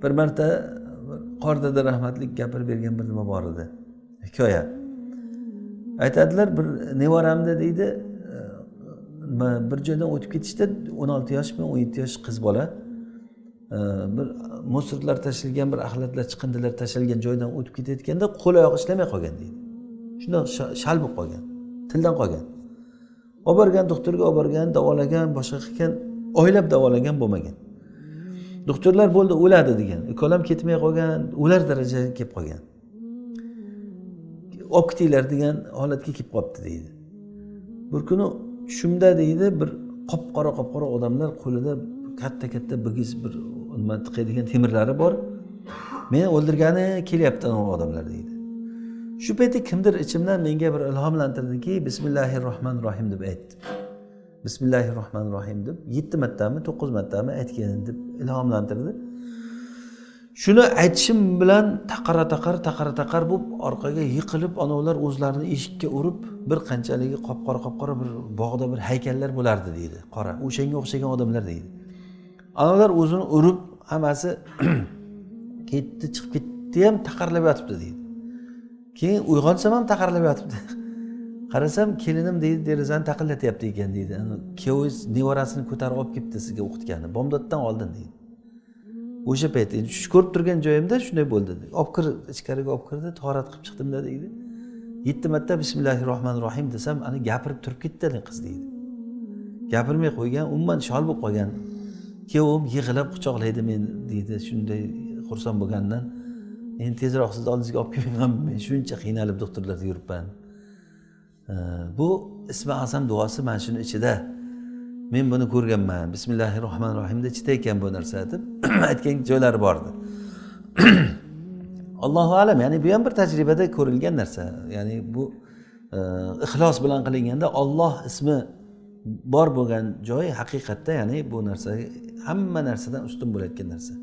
Bir marta Qori dada rahmatli gapirib bergan bir nima bor edi, hikoya. Aytadilar, bir nevaramda deydi, nima, bir joydan o'tib ketishda 16 yoshmi, 17 yosh qiz bola, bir мусор lar tashlangan, bir axlatlar, chiqindilar tashlangan joydan o'tib ketayotganda qo'l oyog'i ishlamay qolgan deydi. Shundoq shal bo'lib qolgan, tildan qolgan. Olib borgan doktorga, olib borgan, davolagan, boshqa qilgan, oylab davolagan, bo'lmagan. Doktorlar bo'ldi, o'ladi degan. Ukolam ketmay qolgan, o'lar darajaga kelib qolgan. Olib ketinglar degan holatga kelib qolibdi deydi. Bir kuni tushimda deydi, bir qop qora qop qora odamlar, qo'lida katta katta bigiz, bir nima tiqadigan temirlari bor, meni o'ldirgani kelyapti u odamlar deydi. Shu payti kimdir ichimdan menga bir ilhomlantirdiki, bismillahi rohmanir rohim deb aytdi. Bismillahi rohmanir rohim deb 7 martami, 9 martami aytgin deb ilhomlantirdi. Shuni aytishim bilan taqara taqar, taqara taqar bo'lib orqaga yiqilib, anavlar o'zlarini eshikka urib, bir qanchaligi qop qora qop qora bir bog'da bir haykallar bo'lardi deydi, qora, o'shanga o'xshagan odamlar deydi. Anavlar o'zini urib, hammasi ketdi, chiqib ketdi ham, taqarlab yotibdi deydi. Keyin uyg'onsam ham taqarlab yotibdi. Qarasam, kelinim deydi, derazani taqillatyapti ekan deydi. Kuyovingiz nevarasini ko'tarib olib kelibdi sizga o'qitgani, bomdoddan oldin deydi. O'sha payt endi shu ko'rib turgan joyimda shunday bo'ldi. Olib kir, ichkariga olib kirdi, tahorat qilib chiqdimda deydi. 7 marta bismillahi rohmanir rohim desam, ana gapirib turib ketdi qiz deydi. Gapirmay qo'ygan, umuman shol bo'lib qolgan. Kuyovim yig'ilib quchoqlaydi meni deydi, shunday xursand bo'lgandan. Endi tezroq sizni oldingizga olib kelmayman, men shuncha qiynalib doktorlarda yuribman. Bu ismi azam duosi mana shuni ichida. Men buni ko'rganman. Bismillahi rohmanir rohimda ichida ekan bu narsa deb aytgan joylari bor edi. Allohu alam, ya'ni bu ham bir tajribada ko'rilgan narsa. Ya'ni bu ixlos bilan qilinganda Olloh ismi bor bo'lgan joy haqiqatda, ya'ni bu narsa hamma narsadan ustun bo'layotgan narsa.